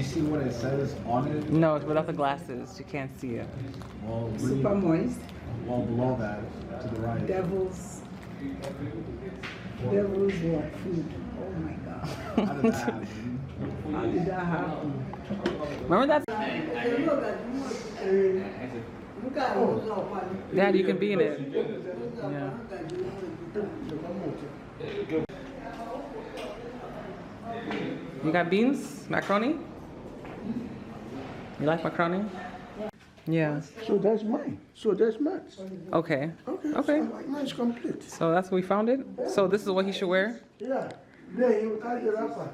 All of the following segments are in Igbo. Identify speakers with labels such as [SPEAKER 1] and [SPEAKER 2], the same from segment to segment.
[SPEAKER 1] see what it says on it?
[SPEAKER 2] No, it's without the glasses. You can't see it.
[SPEAKER 1] Well, read,
[SPEAKER 3] Super moist.
[SPEAKER 1] Well, below that, to the right.
[SPEAKER 3] Devil's what food. Oh my God.
[SPEAKER 1] How did that happen?
[SPEAKER 3] How did that happen?
[SPEAKER 2] Remember that? Dad, you can be in it. Yeah. You got beans? Macaroni? You like macaroni? Yeah.
[SPEAKER 4] So that's mine. So that's Matt's.
[SPEAKER 2] Okay.
[SPEAKER 4] Okay.
[SPEAKER 2] Okay.
[SPEAKER 4] So mine's complete.
[SPEAKER 2] So that's what we found it? So this is what he should wear?
[SPEAKER 4] Yeah. Yeah, you got the wrapper.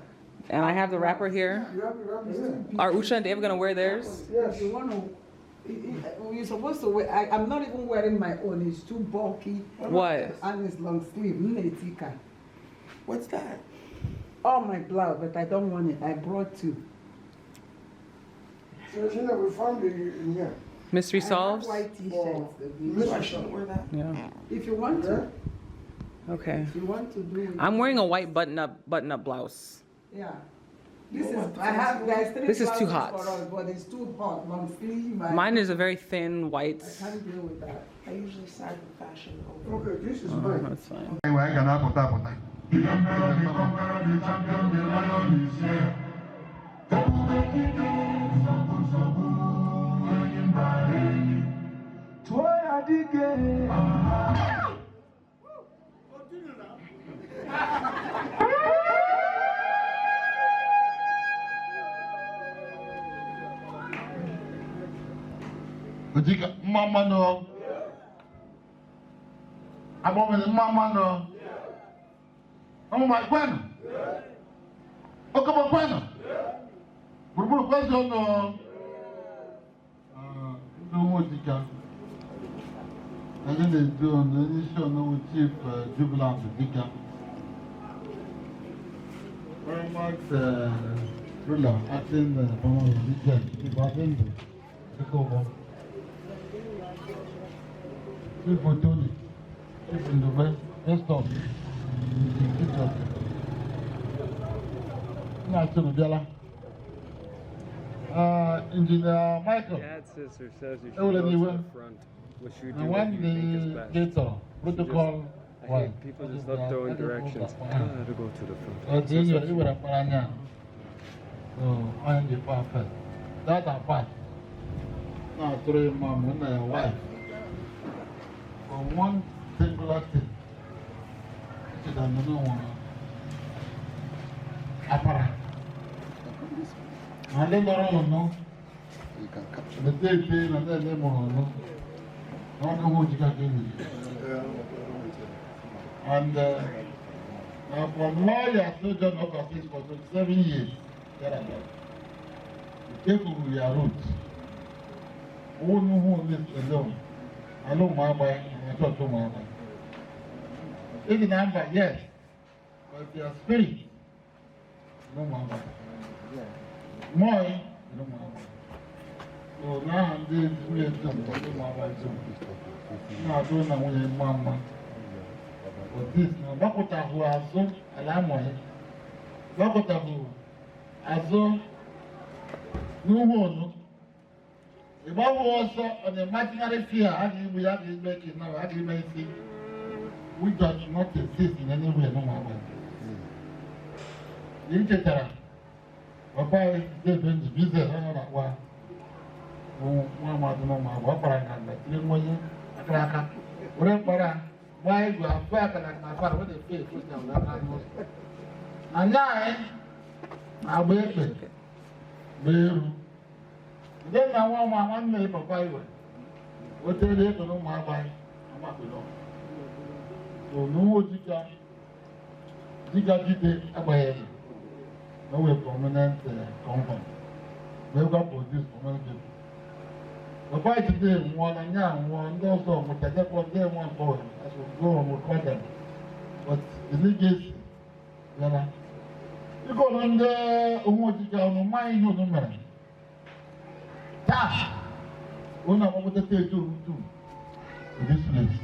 [SPEAKER 2] And I have the wrapper here.
[SPEAKER 4] You have the wrapper here.
[SPEAKER 2] Are Usha and Dave gonna wear theirs?
[SPEAKER 4] Yes.
[SPEAKER 3] You want to, you're supposed to wear, I'm not even wearing my own. It's too bulky.
[SPEAKER 2] What?
[SPEAKER 3] And it's long sleeve. Nnetika.
[SPEAKER 4] What's that?
[SPEAKER 3] Oh, my blouse, but I don't want it. I brought two.
[SPEAKER 4] So see that we found it in here.
[SPEAKER 2] Mystery
[SPEAKER 3] I have
[SPEAKER 2] solved?
[SPEAKER 3] white t-shirts.
[SPEAKER 4] Mystery solved.
[SPEAKER 5] Wear that.
[SPEAKER 2] Yeah.
[SPEAKER 3] If you want to.
[SPEAKER 2] Okay.
[SPEAKER 3] If you want to do it.
[SPEAKER 2] I'm wearing a white button-up blouse.
[SPEAKER 3] Yeah. This is, I have, there's three
[SPEAKER 2] This is too
[SPEAKER 3] blouses
[SPEAKER 2] hot.
[SPEAKER 3] for us, but it's too hot. Long sleeve.
[SPEAKER 2] Mine is a very thin white.
[SPEAKER 3] I can't deal with that.
[SPEAKER 5] I usually side with fashion over.
[SPEAKER 4] Okay, this is
[SPEAKER 2] Oh,
[SPEAKER 4] mine.
[SPEAKER 2] that's fine.
[SPEAKER 6] Anyway, I can apụta. Ojika mma mma nọ. Agbọmịrị mma mma nọ. Ọmụma kwenu. Okobo kwenu. Gburugburu kwezi ọnụ. Ndị ụmụ Ojika. Anyị na-edu ọnụ onye isi ọnụ Chief Jubilant Dika. Paramount ruler acting Paramount Religion, Chief Adendo, Dikobo. Chief Otoni, Chief Ndube, Desktop, Chief Nna Engineer Michael.
[SPEAKER 7] Dad's sister says you should go to the front, which you do
[SPEAKER 6] And
[SPEAKER 7] what
[SPEAKER 6] when
[SPEAKER 7] you think is
[SPEAKER 6] the
[SPEAKER 7] best.
[SPEAKER 6] data protocol
[SPEAKER 7] I hate people just love throwing directions. Gotta go to the front.
[SPEAKER 6] That apart. Now three mom and a wife. For one singular thing. Which is another one. Apara. And then there are no. The day pay and then they no. I don't know what you can do. And now from lawyer to John office for 27 years, thereabout. The people we are roots. Who know who lives alone? Alone, my boy, I talk to my boy. If the number, yes, but your spirit, no my boy. More, no my boy. So now I'm doing my boy. Now I don't know when your mama. But this, now, Bakota who azụ ala amụghị. Bakota who azụ n'ugwu ọnụ. Ịgbawo ọsọ on imaginary fear a ga-egbu ya ga-egbe kidnap a ga-eme isi. We does not exist in any way no matter. Ị chetara papa Dave Njibize onye na-akpa nwa amadị n'ụmụ agbọ ọ kpara nganga tinye mmanya akara aka were mkpara gbaa igwe afọ akara na afara wee na-efe efe na ụlọ aka n'ụzọ. Anyị anyị na-agba ekpe gba eru. Ndị nna nwa ụmụ nwanne papa iwe wetere ekpe na ụmụ agbaghị amakpere ọkụ. So n'ụwa Ojika dịka dide agbaghị egbe na o wee permanent compound wee gwa produce permanent people. Papa jide nwụọ na nya nwụọ ndị ọzọ nwụchajekwa ndị enwe mkpọrọ as we go on record them. But the legacy bịara. Ịkọrọ ndị onwe Ojika ọnụ mma ihe unu mere. Taa unu agbapụtata etu orutu in this place.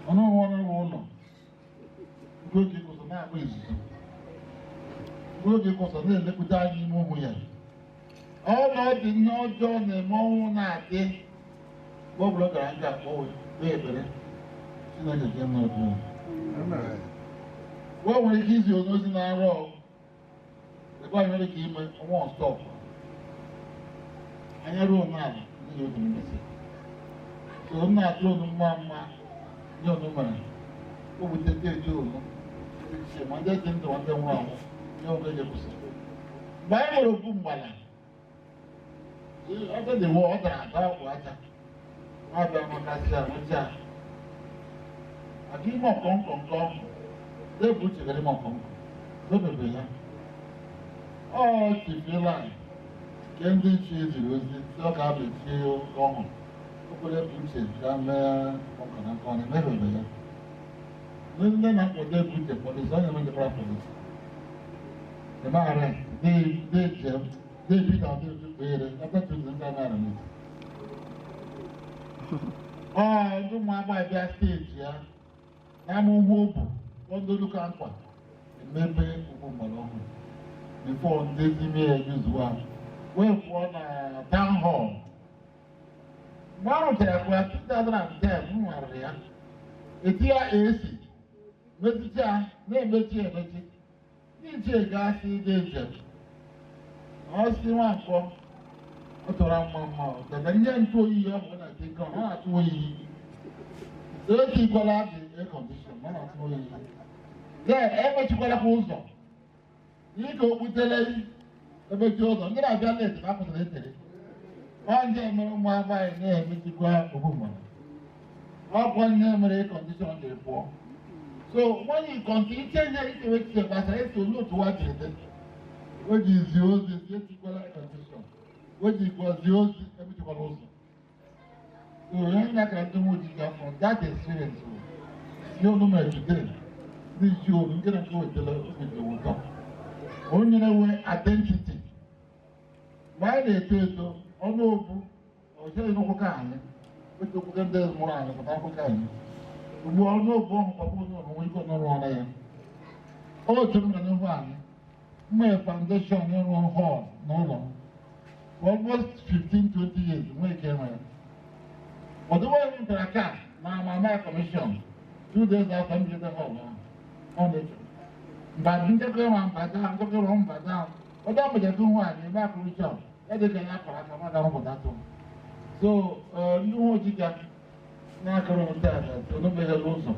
[SPEAKER 6] Ọnụ ọrụ ụlọ nke oge ụzọ na-agba izuzu. Oge kwụsọ na-elekwute anyị ime ụmụ ya. Ọ na ọ dị ihe ọjọọ na-eme ọnwụ na-adị. Mgbe ọ bụla ọ gara nga akpọ kpee ekpere. Chineke ga-eme ebere. O nwere ike izi ozi na-arụ ọrụ. Ebe anyị nwere ike ime ọnwa ọstọpụ. Anya ruo n'ala n'ihi otu mmesi. So m na-atụ onu mma mma nye onu mere. O butete eji onu. Ma ndị dị ndụ ma ndị nwụrụ anwụ nye onu eji kwụsị. Mgbe anyị nwere okwu mgbala, ọtọ dị wụọ ọ dara ada ọgwụ aja. Ọ bịa makasị a nwụcha. Maka ime ọkọnkọ nke ọhụụ. Debe uche gara ime ọkọnkọ. Dobebe ya. Ọ chifila nke ndị nche ziri ozi si ọ ga-abụ chie ọhụụ. Okwere bụ uche ga mee ọkọ na nke ọ na-emebebe ya. Ndị na-akpọ Debe uche polisi, onye mejekwara polisi. Eme arrest, they jem, they beat and they kpere, after 2 days ndị amara n'isi. Ọ ndị ụmụ agbọghọ bịa steeti ya, na-ama ụgwọ obu, ndị oluka nkwa, emepe ugwu mgbara ọhụrụ. Before ndị ime ya yuzuwa, wee pụọ na town hall. Mgbe a rụchara kwa 2010, m nwere ya. Eti ya AC, mechicha, na-emechi emechi. Ndị ichie gasị dị njem. Ọ sị Nwankwọ, ọ tọrọ mma mma ọ dada ihe ntụ oyiyi ọ bụ na-ete nke ọ na-atụ oyiyi. Etikwala dị air condition, ọ na-atụ oyiyi. Then emechikwala kwa ụzọ. N'ike okputere emechi ụzọ, ndị na-abịa late na akwụsịrị etere. Ọ ndị mere ụmụ agbanyị na-emechikwa ogbu mmadụ. Ọ bụ ndị mere air condition jiri pụọ. So when you continue change ikewe echiche gbasara etu olee otu ụwa jiri dị. O ji zie ozi si etikwala air condition. O jikwa zie ozi emechikwala ụzọ. So ihe ndị akara ndị nwe ojiji from that experience bụ ihe unu mere today ndị isi olu nke na nke wetara obi dị ụtọ. Onye na-enwe identity. Mgbe anyị na-eto eto, ọnụ okwu ọ chere n'ụkwụ ka anyị, otu okwuke ndị mụrụ anyị pụta akwụkwọ anyị. Ugbu a ọnụ okwu ọhụ papa onye ọrụ nwee ike ọnọrọ ọrụ ya. Otu m nọ n'ihu anyị, m nwere foundation ịrụ hall n'ụlọ m. For almost 15, 20 years, nwee ike ịrụ ya. Ọdụwa m tara ka na Amama Commission, 2 days after m jide hall ahụ, ọ na-eche. Mba ndekọ ịrụ mbada, ndekọ ịrụ mbada, ọdọ mejọta hụ anyị ebe akụrụ chọọ, ya dị ka ya akọrọ aka mmadụ arụpụta tụ. So, ndị uwe ojii ga na-akọrọ ndị a ga meghere ụzọ.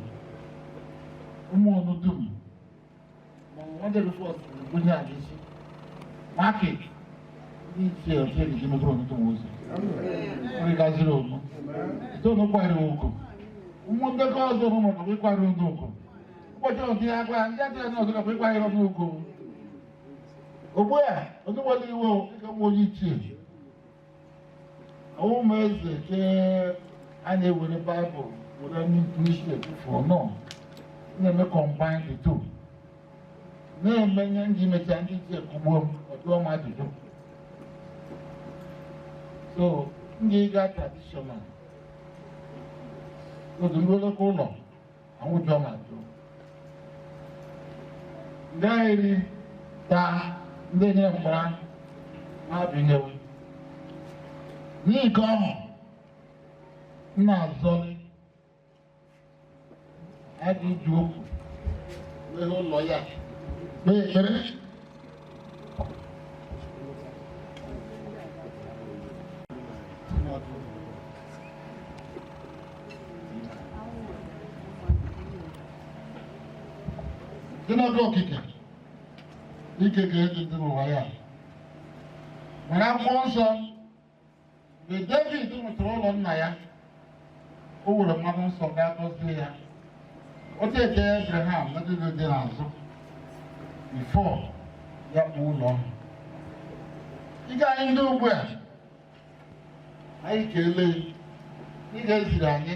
[SPEAKER 6] Ụmụ ọnụ dum, ma nwa dị rufọs bunye anyị isi. Market, ndị ichie otu ejiji mepere ọtụtụ ụzọ. Nri gaziri ụmụ. Ite ụnụ kwara ugo. Ụmụ ndekọ ọzọ nọ maka ịkwara ụnụ ugo. Ụbọchị ọdị ya gwa ndị adịghị n'ọzọ gakwa ịkwara ọnụ ugo. Ugbu a, onye nwere iwe dịka nwa onye ichie. Ọwụ m eze ke a na-ewere Baịbụl were n'isi etufuo nọ. Na-eme combine the two. Na-eme ihe ndị mechaa ndị ichie kụgbuo m, ọ jụọ m ajụjụ. So, m ga-ịga traditional. Otu ndị oloko ụlọ, anwụjụọ m ajụ. Ndị ahịrị taa ndị nyere mkpọrọ na-abịnyewe. N'ihi nke ọhụ, m na-azọli a ga-eji okwu meghe ụlọ ya kpee ekpere. Dị n'oge okike, ike ga-eji ndị n'ụwa ya. Mana akwụkwọ nsọ, mgbe David rụtara ụlọ nna ya, o were mmanụ nsọ gaa gọzie ya. O tete Abraham na ndị dị n'azụ before ya kpụọ ụlọ ahụ. Ike anyị ndị ugbu a, anyị kelee ị ga-eziri anyị.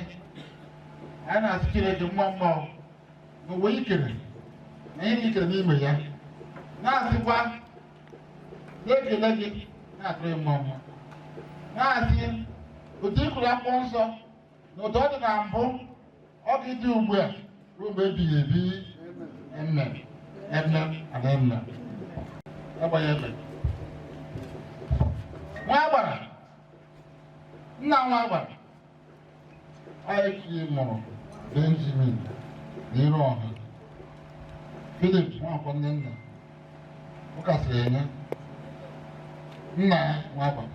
[SPEAKER 6] Anyị na-asị Chineke mma mma n'ụwa ikere na ihe ikere n'ime ya. Na-asịkwa na-ekele gị na-atụrụ mma mma. Na-asị otu ikwuru akwụkwọ nsọ na otu ọ dị na mbụ ọ ga-ịdị ugbu a ruo mgbe ebighị ebi. Amen. Amen and amen. Agbanye ebe. Nwa agbara. Nna nwa agbara. Anyị mụrụ Benjamin na iru ọha. Philip Nwankwo nne nna. Ọ kasịrị enye. Nna ya nwa agbara.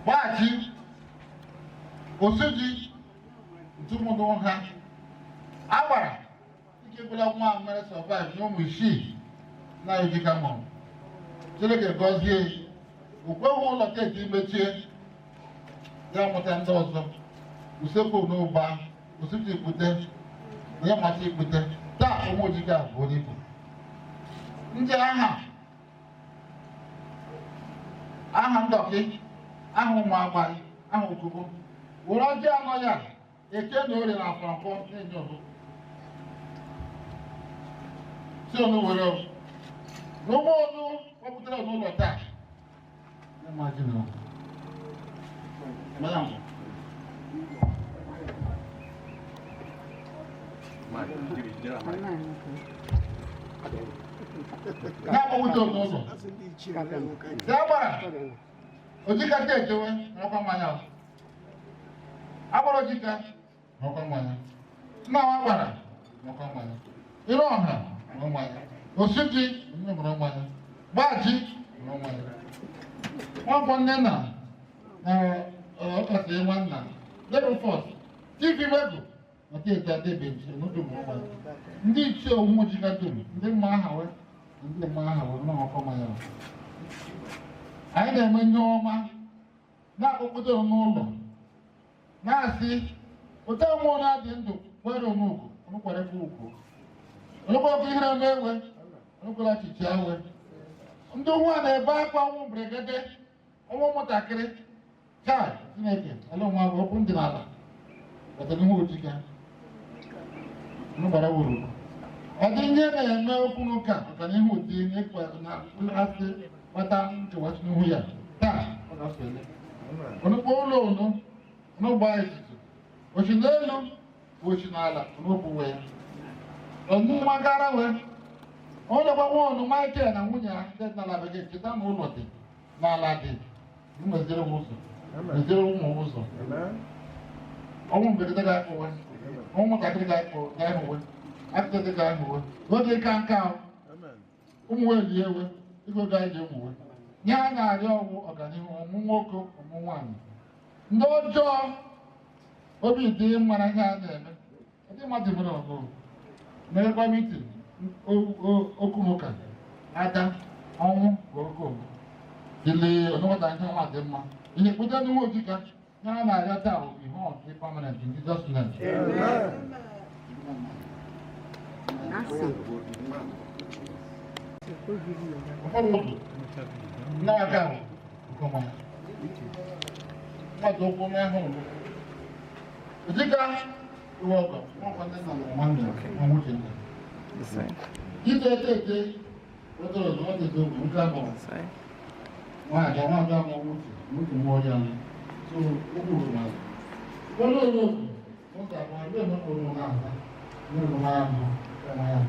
[SPEAKER 6] Gbaghachi. Osuji. Ntụmụdụ ha. Agbara. Ike gwụla nwa mere survive n'ụmụ isii na Ejika mụrụ. Chineke gọzie o kweghị ụlọ keeki mechie ya mụta ndị ọzọ. Usekwu n'ụba, osuji ikpute, na ya mata ikpute. Taa ụmụ Ojika buru ibu. Ndị aha aha ndọkị, aha ụmụ agbaghị, aha okubo. Were ọjị anọ ya, eke na orie na afọrọmfọ na-enye ọbụ. Si onu were o. N'ụgbọ onu kpọpụtara n'ụlọ taa. Na-akpọpụta n'ụlọ. Ya gbara Ojika ta ejewe n'ọkwa mmanya. Agbara Ojika n'ọkwa mmanya. Nna nwa gbara n'ọkwa mmanya. Iru ọha n'ọkwa mmanya. Osuji ṅụrụ mmanya. Gbaji ṅụrụ mmanya. Nwankwo nne na ọkasị nwanna. Debefọs, TV Wego, maka ete adebe nche n'oge mụrụ mmanya. Ndị ichie onwe Ojika dum, ndị mma aha we, ndị mma aha we n'ọkwa mmanya. Anyị na-eme ihe ọma na-akpọkpụta n'ụlọ na-asị ụta mmụọ na-adị ndụ kwere onugwu onukwarekwa ugwu onukwarekwa ihere eme ewe onukwara chichi ewe. Ndị nwa na-ebe akwa ọnwụ mberede ọnwụ ụmụntakịrị chai Chineke ala onwe abụ okwu ndị n'ala bata n'ihu Ojika nụgbara wuru. Ọ dị ihe na-eme okwu n'ụka maka na ihu ụdị asị kpata nkewa n'ihu ya taa ọ ga-afele. Onukpo ụlọ onu n'ụgbọ etiti ochi n'elu ochi n'ala n'okwu wee ọnụmagara wee ụlọkwa nwa ọnụ Michael na nwunye ya ndị n'ala bekee cheta na ụlọ dị n'ala dị meziri ụzọ meziri ụmụ ụzọ. Ọnwụ mberede ga-akpọwe, ọnwụ ụmụntakịrị ga-ahụwe, akụkọ ga-ahụwe oge ka nka ụmụ wee lie ewe ego ga-eji ụmụ wee nye a na-arịọ ọgwụ ọganihu ọmụ nwoke ọmụ nwaanyị. Ndị ọjọọ obi dị mara ihe a na-eme ndị mmadụ mere ọgụ merekwa mitin okwu ụka ada ọnwụ bụ oge ogbu dịle ọnụwata ihe ọma dị mma ihe kpụta n'ihu Ojika nye a na-arịọ taa bụ ihe ọdị permanent in Jesus name. Ụfọdụ n'aka nke ọma mmadụ ụkwụ n'ahụ Ojika iwe ọgọ nwankwo ndị nna nwanne nwa nwuche nna. Ite ete ete wetara ọzọ ọ dịzi ogwu nke abụọ nwaanyị nwaanyị amụ nwuche nwuche nwa onye ahụ so okwu ruru n'ala. Ụfọdụ ụlọ okwu nwata abụọ ndị emekwa ụlọ na-aza n'ụlọ nwa ya mbụ nwa ya.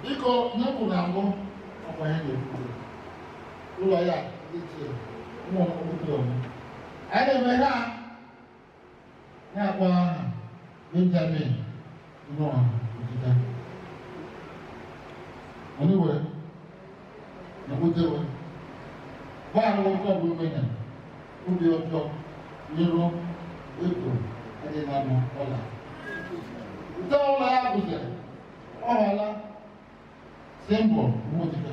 [SPEAKER 6] Biko nyepụ na mbụ ọkwa ya na-ekwu ụlọ ya dị iche ụmụ ọkpụkpụ ọmụ. Anyị na-eme ha na-akpọ aha Benjamin Noah Ojika. Oniwe na-ekwutewe gbaghara nwoke ọbụla umenya obi ọjọọ n'iru ego adịghị na ọla. Nte ụlọ ya gụziri ọ ghọọla symbol Ojika,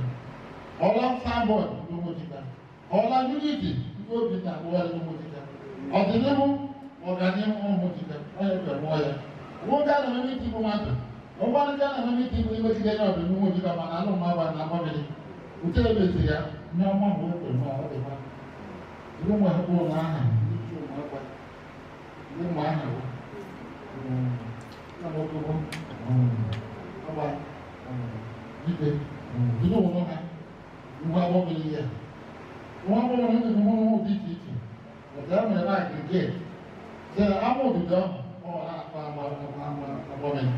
[SPEAKER 6] ọla signboard Ojika, ọla unity ndị obi na-akpụgharị Ojika, ọdịnihu ọganihu Ojika, onye kwere mụọ ya. Nwoke a na-eme iti bụ mmadụ, ụgbọala ndị a na-eme iti bụ imegide ya ọdịnihu Ojika mana alụ mma agba na agbamiri. Ute emezi ya nye ọma bụ ekwere mụọ ọ dịkwa. Ndị ụmụ akwụkwọ na aha ndị ichie ụmụ akwa, ndị ụmụ aha bụ nna m okoko ọgba dike ndị ụmụ ha ngwa agbọghọ ya. Nwa agbọghọ ndị ụmụ dị iche iche. Ọtara mere na aggregate. Sị ama obodo ahụ ọ na-akpa agba agbamiri.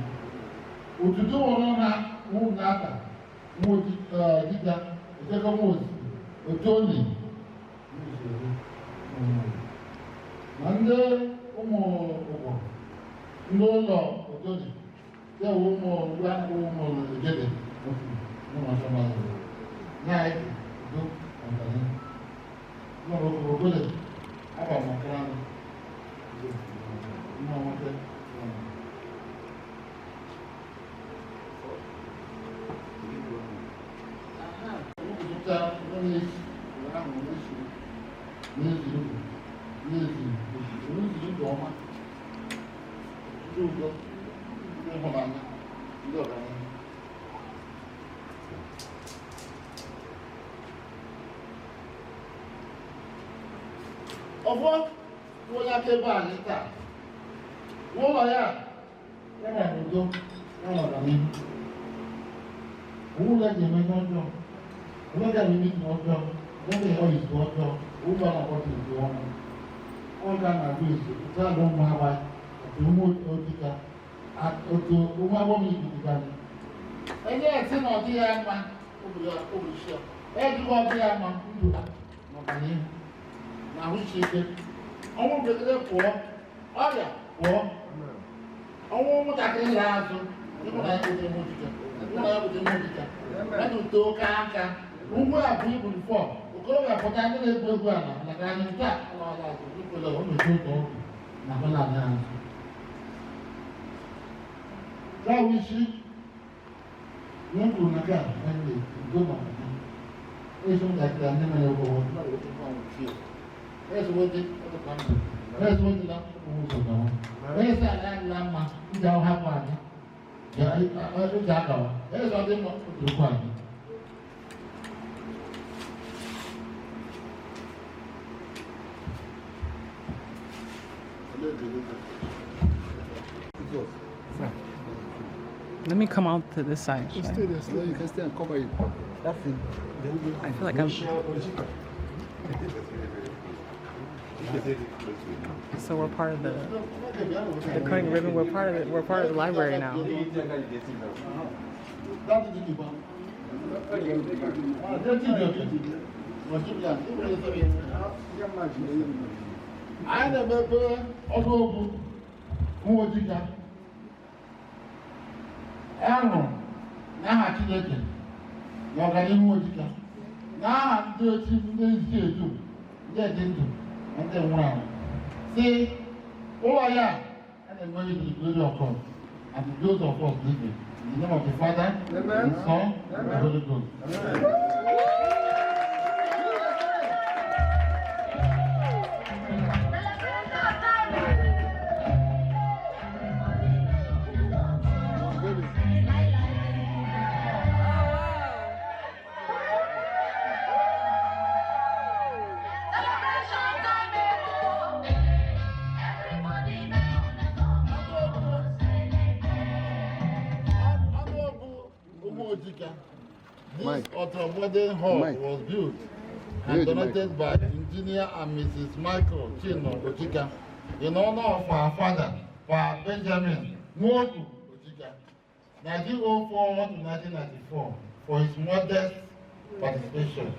[SPEAKER 6] Otuto wọrọ na nwunye dịka echekwa otu onye na ndị ụmụ ụgbọ ndị ụlọ otu onye ya wụ ụmụ ụmụ ejede ya do ọganihu n'ọrụ ogole aba makara nwa nwoke. Ọfọ onye akaebe anyị taa n'ụlọ ya ya na udo ya na ọganihu ụlọ ga-eme ihe ọjọọ ụlọ ga-eme ihe ọjọọ ụlọ ga-eme izu ọjọọ ụlọ na-akpọta izu ọnụ ọ ga na-agụ izu otu agụ ụmụ agba otu ụmụ odika otu ụmụ agbọghọ ibi anyị enye esi na ọdị ya mma obuchi ya ejikwa ọdị ya mma ndụ na ọganihu na ahụchi ike ọnwụ mberede pụọ ọrịa pụọ ọnwụ ụmụntakịrị ya azụ ịhụ na ya bute nwa ojika ịhụ na ya bute nwa ojika mmadụ too ka aka ugwu a bụ ibu fọ okorobịa pụta ndị na-egwu egwu ala maka anyị nke a ọla azụ ikwele ọ na-eji otu ọgwụ na ahụla anyị azụ ya wụ isi ihe m kwuru na nke a anyị udo na ọganihu ezi ụmụntakịrị ndị mere ụgwọ
[SPEAKER 2] Let me come out to this side.
[SPEAKER 6] You stay there, so you can stay and cover it.
[SPEAKER 2] I feel like I'm. So we're part of the cutting ribbon. We're part of it. We're part of the library now.
[SPEAKER 6] Anyị na-emepe ọnụọgụ Nwojika ahụ n'aha Chineke na ọganihu Nwojika n'aha ndị ochi ndị ezi edu ndị dị ndụ na ndị nwụrụ anwụ si ụlọ ya a na-enwe the glory of God and the those of us living in the name of the Father, Amen. The Son, and the Holy Ghost. Amen. This ultra-modern hall was built and donated by Engineer and Mrs. Michael Chino Ojika in honor of our father, Pa Benjamin Nwogu Ojika, 1904 to 1994, for his modest participation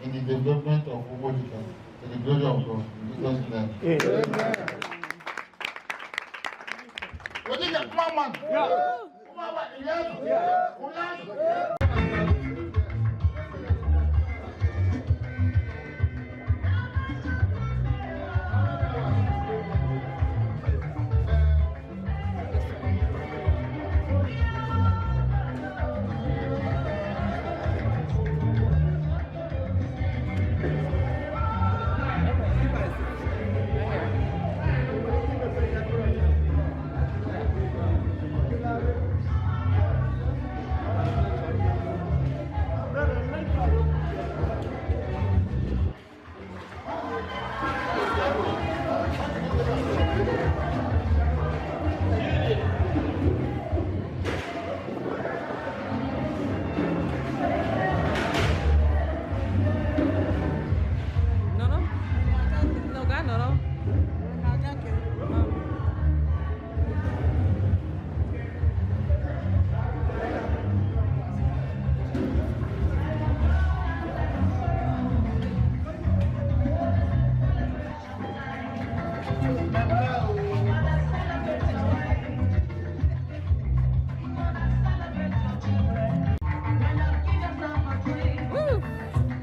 [SPEAKER 6] in the development of Ojika to the glory of God. In Jesus' name. Amen. Ojika, come on, man. Yeah. Yeah.
[SPEAKER 2] Woo!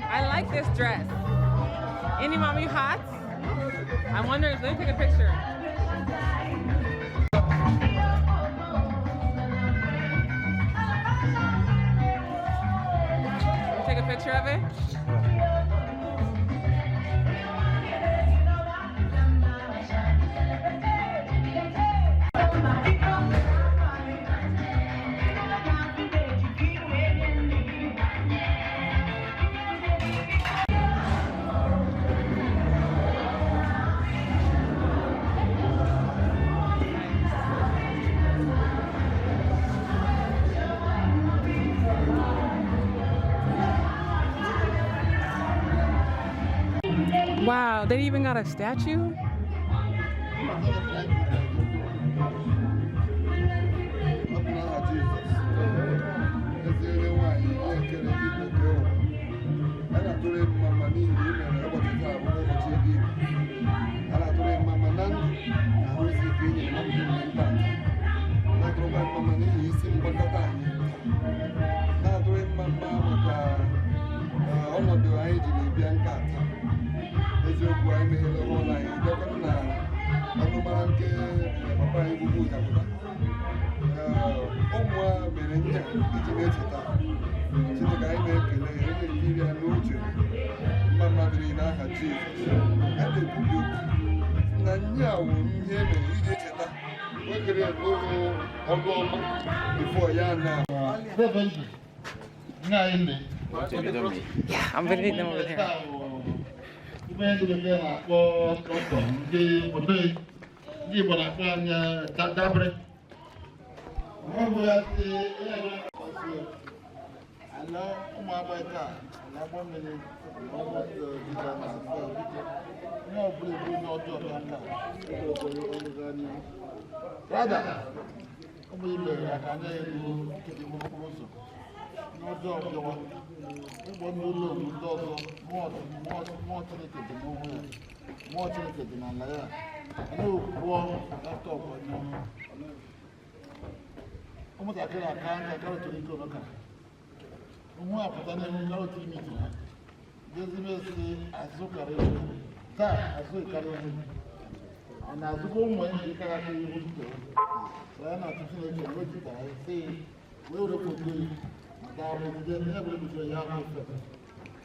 [SPEAKER 2] I like this dress. Any mom, you hot? I'm wondering, let me take a picture. Take a picture of it? Wow, they even got a statue?
[SPEAKER 6] Ọnọdụ anyị jiri bịa nke taa, eziokwu, anyị meghere ụlọ anyị bịakwanụ na ọnụmara nke papa anyị bụ ụzapụta ụmụ a mere nye iji na-echeta Chineke. Anyị na-ekele ya, onye na-ekiri ya n'uche mma mmadụ niile n'aha Jizọs. A na-ekwubi okwu na nye a wụ ihe e mere iji echeta nwekere ụrụ ọrụ ọma before ya na
[SPEAKER 2] Yeah, I'm gonna them over there.
[SPEAKER 6] Ibe ndị bekee na-akpọ trọtọ, ndị obodo ndị Igbo na-akpọ anya dabere. Ọ bụ ya si onye ọbụla na-akpọsi ala ụmụ agbọghọ taa ala agbọ mmiri dịka na biko onye ọbụla ebu onye ọjọọ bịa nka ekwere ọrụ gaa n'ihu. Rada ọ bụ ime ya ka anya elu nkịtị okporo ụzọ onye ọjọọ bịawa ịgbọ ndị ụlọ obodo ndị ọzọ. Mmụọ Chineke dị n'onwe ya, mmụọ Chineke dị n'ala ya. Anyị okwukwuo laptop n'ọnụ ụmụntakịrị aka nka karịtụrụ ike ụlọ ka onwe apụta n'ihu karịtụrụ ime ite ha jezimesi azụ karịrị taa, azụ karịrị ọ na-azụkwa ụmụ ya nke kara aka ihu ntụ so ya na-atụ Chineke na o jitara ya sị wee were foto ya maka arụgide ihe bụrụ butere ya ahụ efe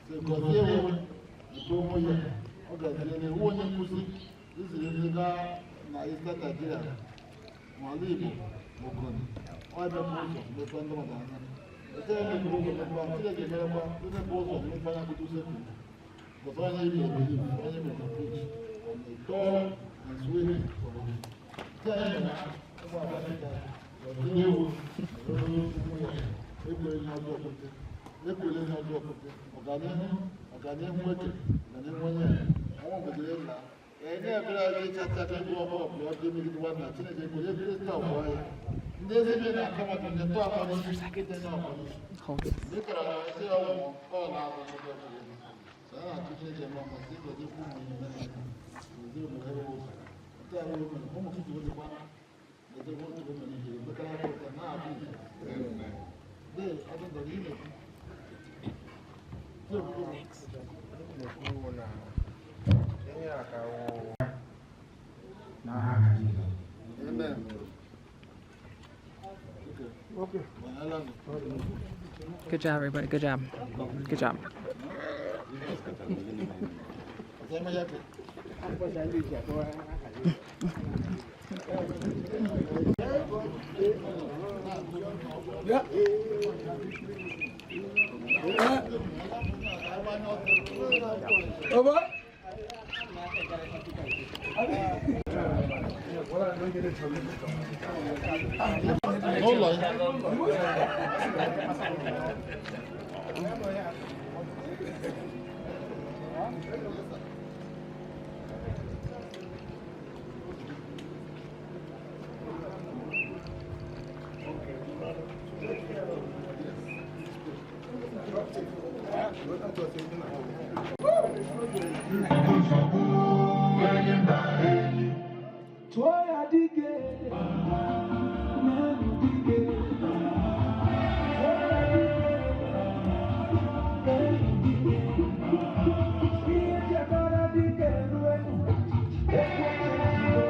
[SPEAKER 6] sị gọzie ewe nke onwe ya. Ọ gaziere iwu onye nkụzi iziri ndị gaa na Eastern Nigeria ma ala Igbo ma Ogoni ọ emepe ụzọ mepe ndị mmadụ anya ete emepere ụzọ mepe Chineke merekwa emepe ụzọ mepe anya bute usekwu because onye Igbo believe onye mere preach and a tall and sweet obodo nke anyị mere ụmụ Abakaliki gọzie ewu ụmụ ya. Ekwere ihe ọjọọ kwute, ekwere ihe ọjọọ kwute. Ọganihu, ọganihu nwoke, ọganihu onye ọnwa obodo ya na enye ebere anyị ịchacha ka egwu ọbụ ọbụla ọjọọ megide nwanna Chineke ekwere ebere stọpụ ya. Ndị ezigbo na-aka maka ndị tụọ akwa n'isi ndị denye akwa n'isi
[SPEAKER 2] Hold it.
[SPEAKER 6] ndị kara na esi ọgwụ ọ na-abụ ndị ọbụla so a na-atụ Chineke mma ma sị gọziekwu ụmụ ihe mere gọzie obodo ebe ụzọ nke a nwere mere ụmụ Chukwu dịkwa gọziekwu otu mere ihe emekara aka ụta na-abụ ihe. Dee, ọdụ ndọrọ ị na-ekwu.
[SPEAKER 1] N'aha Jizọs.
[SPEAKER 6] Amen. Okay.
[SPEAKER 2] Good job, everybody. Good job. Good job.
[SPEAKER 4] Yeah. Over.
[SPEAKER 6] N'ụlọ ya.
[SPEAKER 8] Nsogbu enyi mba enyi. Tụọ ya dike, n'elu dike. Tụọ ya dike, n'elu dike. Ihe chekwara dike ruenu, ekwe ejide.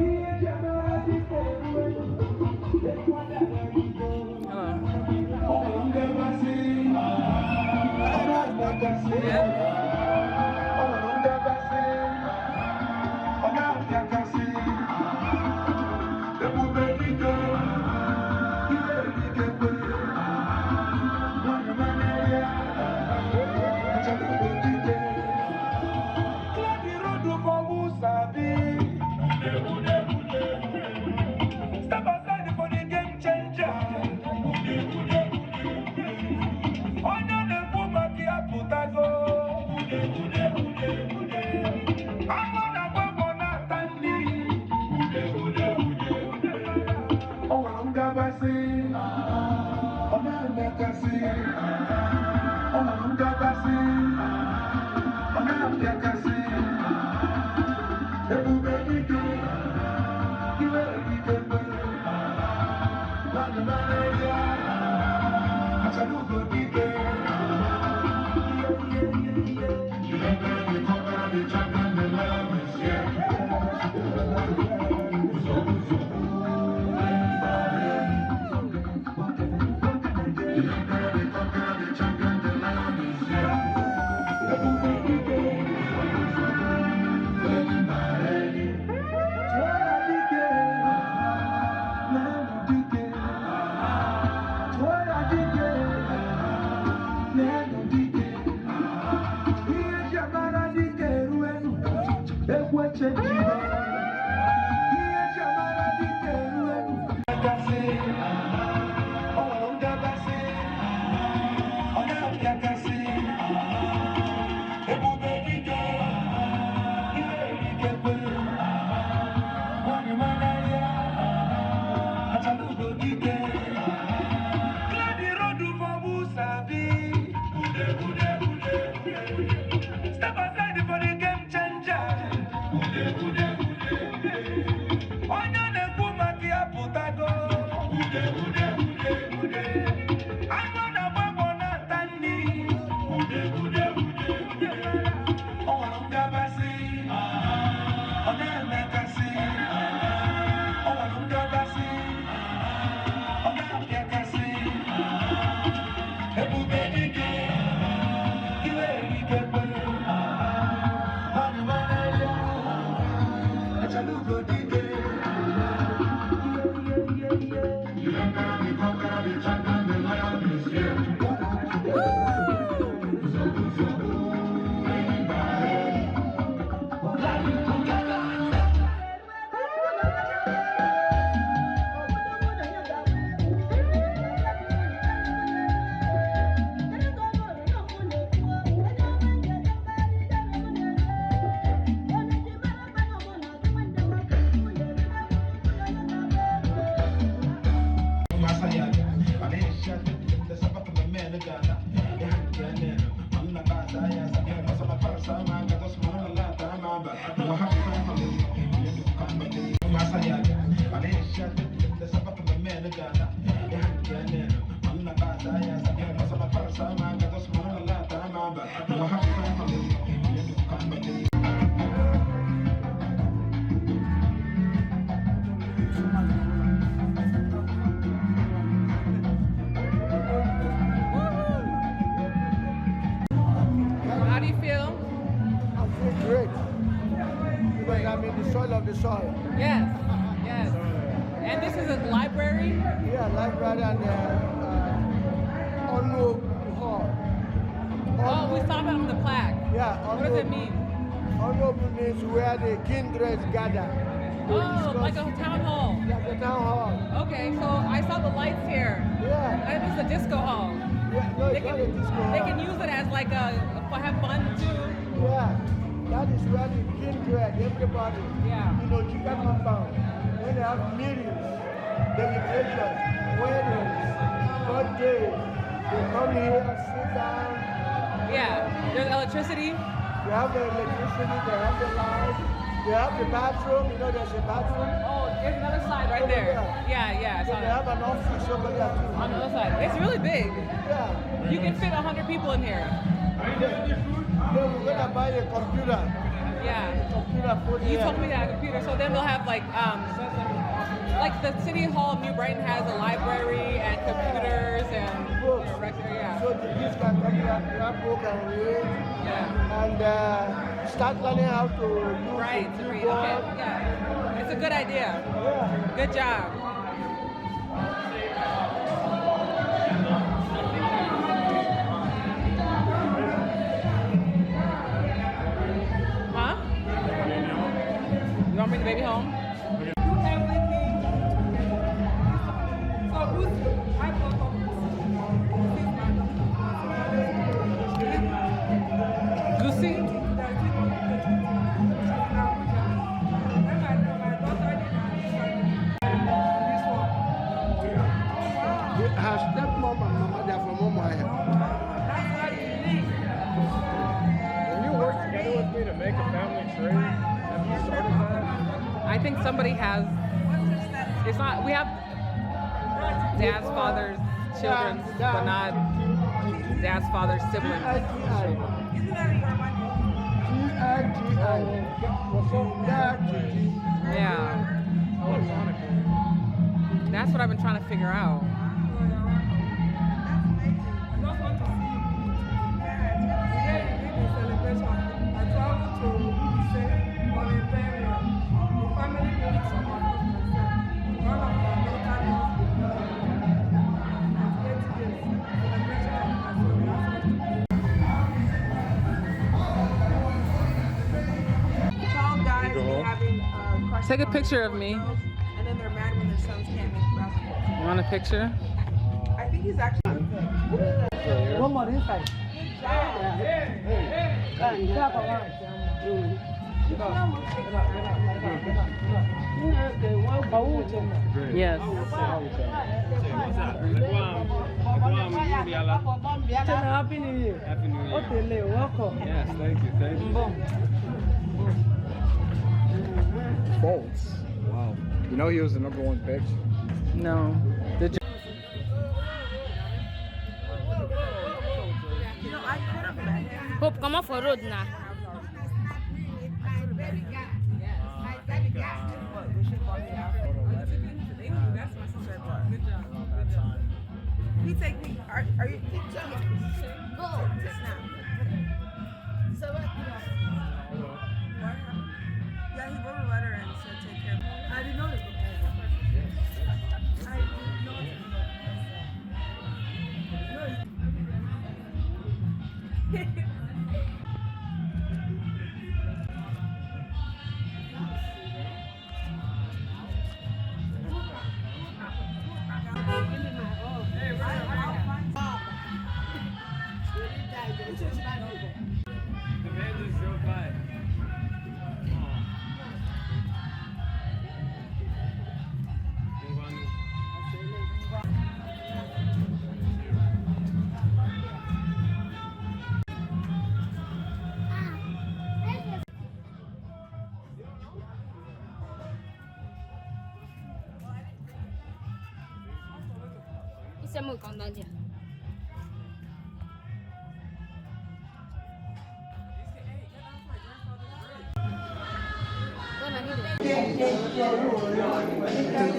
[SPEAKER 8] Ihe chekwara dike ruenu, ekwe ejide.
[SPEAKER 2] Hello.
[SPEAKER 8] Ọ nwere ngabasị, ọ na-agbakasị. Ọ nwere ngabasị, ọ na-apịakasị. Ebube dike, ibe dike kwe. Nwanyị mara ya, achalugo dike. Clear the road for who sabi. Step aside for the game changer. Onye na-ekwu maka ya pụtago. Anụ na-agba egbo na-ata nri. O nwere ngabasị, ọ na-emekasị. O nwere ngabasị, ọ na-apịakasị. Ebube dike, iwe dike kwe. Nwanyị mara ya, achalugo dike.
[SPEAKER 6] The emperor, the conqueror, the champion, the lion is here. Uzo, uzo. The emperor, the conqueror, the champion, the lion is here.
[SPEAKER 8] Ebube dike, tụọ ya dike, n'elu dike. Tụọ ya dike, n'elu dike. Ihe ji amara dike eruenu, egwu echenjigo. Ihe ji amara dike eruenu. Gasị, ọ nwere ngabasị, ọ na-apịakasị. Ebube dike, ibe dike kwe. Nwanyị mara ya, achalugo dike. Clear the road for who sabi. Step aside for the game changer. Onye na-ekwu maka ya pụtago. Anụ na-agba egbo na-ata nri. O nwere ngabasị, ọ na-emekasị. O nwere ngabasị, ọ na-apịakasị. Ebube dike, iwe dike kwe. Nwanyị mara ya, achalugo dike.
[SPEAKER 6] The emperor, the conqueror, the champion, the lion is here. Uzo, uzo.
[SPEAKER 2] How do you feel?
[SPEAKER 4] I feel great because I'm in the soil of the soil.
[SPEAKER 2] Yes, yes. And this is a library?
[SPEAKER 4] Yeah, library and Onu Hall.
[SPEAKER 2] Oh, we saw that on the plaque.
[SPEAKER 4] Yeah,
[SPEAKER 2] What does it mean?
[SPEAKER 4] Onu means where the kindreds gather to
[SPEAKER 2] Oh,
[SPEAKER 4] discuss.
[SPEAKER 2] like a town hall.
[SPEAKER 4] Like a town hall.
[SPEAKER 2] Okay, so I saw the lights here.
[SPEAKER 4] Yeah.
[SPEAKER 2] And this is a disco hall.
[SPEAKER 4] Yeah, no,
[SPEAKER 2] They
[SPEAKER 4] it's not
[SPEAKER 2] can,
[SPEAKER 4] a disco
[SPEAKER 2] they
[SPEAKER 4] hall.
[SPEAKER 2] can use it as like a have fun too.
[SPEAKER 4] Yeah, that is where the kindred, everybody,
[SPEAKER 2] Yeah.
[SPEAKER 4] in Ojika compound, when they have meetings, deliberations, weddings, birthdays, they come here, sit down.
[SPEAKER 2] Yeah, there's electricity.
[SPEAKER 4] They have the electricity, they have the light. They have the bathroom, you know, there's a bathroom.
[SPEAKER 2] Oh, there's another side right there. Yeah, I saw
[SPEAKER 4] They
[SPEAKER 2] that.
[SPEAKER 4] have an office over there too.
[SPEAKER 2] On the other side. It's really big.
[SPEAKER 4] Yeah.
[SPEAKER 2] You can fit 100 people in here.
[SPEAKER 4] Then we're gonna buy a computer.
[SPEAKER 2] Yeah.
[SPEAKER 4] Computer for
[SPEAKER 2] You told me that computer. So then they'll have like the City Hall of New Brighton has a library and computers and
[SPEAKER 4] Books.
[SPEAKER 2] record, yeah.
[SPEAKER 4] So the kids can come here, grab book and read.
[SPEAKER 2] Yeah.
[SPEAKER 4] And start learning how to use
[SPEAKER 2] Right,
[SPEAKER 4] the
[SPEAKER 2] to read.
[SPEAKER 4] keyboard.
[SPEAKER 2] Okay, yeah. It's a good idea.
[SPEAKER 4] Yeah.
[SPEAKER 2] Good job. Huh? You want to bring the baby home?
[SPEAKER 5] Do everything. So who's I brought up Goosey. This is my daughter.
[SPEAKER 2] Goosey?
[SPEAKER 4] Her stepmom and mama, they are from Omoaya.
[SPEAKER 7] Can you work together with me to make a family tree? Have you started that?
[SPEAKER 2] I think somebody has. It's not. We have dad's father's children, but not dad's father's siblings.
[SPEAKER 4] G-I-T-I. G-I-T-I.
[SPEAKER 2] Yeah. That's what I've been trying to figure out. Take a picture of me.
[SPEAKER 5] And then they're mad when their sons can't make basketball.
[SPEAKER 2] You want a picture?
[SPEAKER 5] I think he's actually.
[SPEAKER 3] One more inside.
[SPEAKER 2] Yes.
[SPEAKER 3] Happy New Year.
[SPEAKER 7] Happy New Year.
[SPEAKER 3] Otele, welcome.
[SPEAKER 7] Yes, thank you, thank you.
[SPEAKER 1] Fultz. Wow. You know he was the #1 pick.
[SPEAKER 2] No. Did you?
[SPEAKER 5] You know, I could have met him.
[SPEAKER 9] Hope, come off for road now.
[SPEAKER 5] But we should bought me out.
[SPEAKER 2] That's my sister. Good job. Good job.
[SPEAKER 5] He take me. Are you? Go. Snap. What happened? Yeah, he wrote a letter and said take care. I didn't know it. I did not know. No.
[SPEAKER 7] The van just drove by.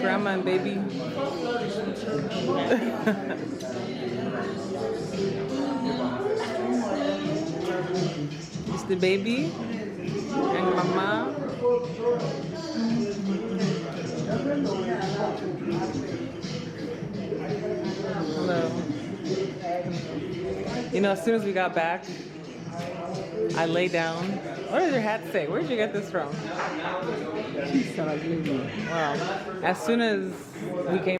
[SPEAKER 2] Grandma and baby. It's the baby and mama. Hello. You know, as soon as we got back, I lay down. What does your hat say? Where'd you get this from? Wow. As soon as we came.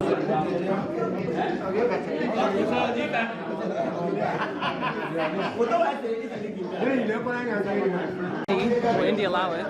[SPEAKER 2] Will Indy allow it?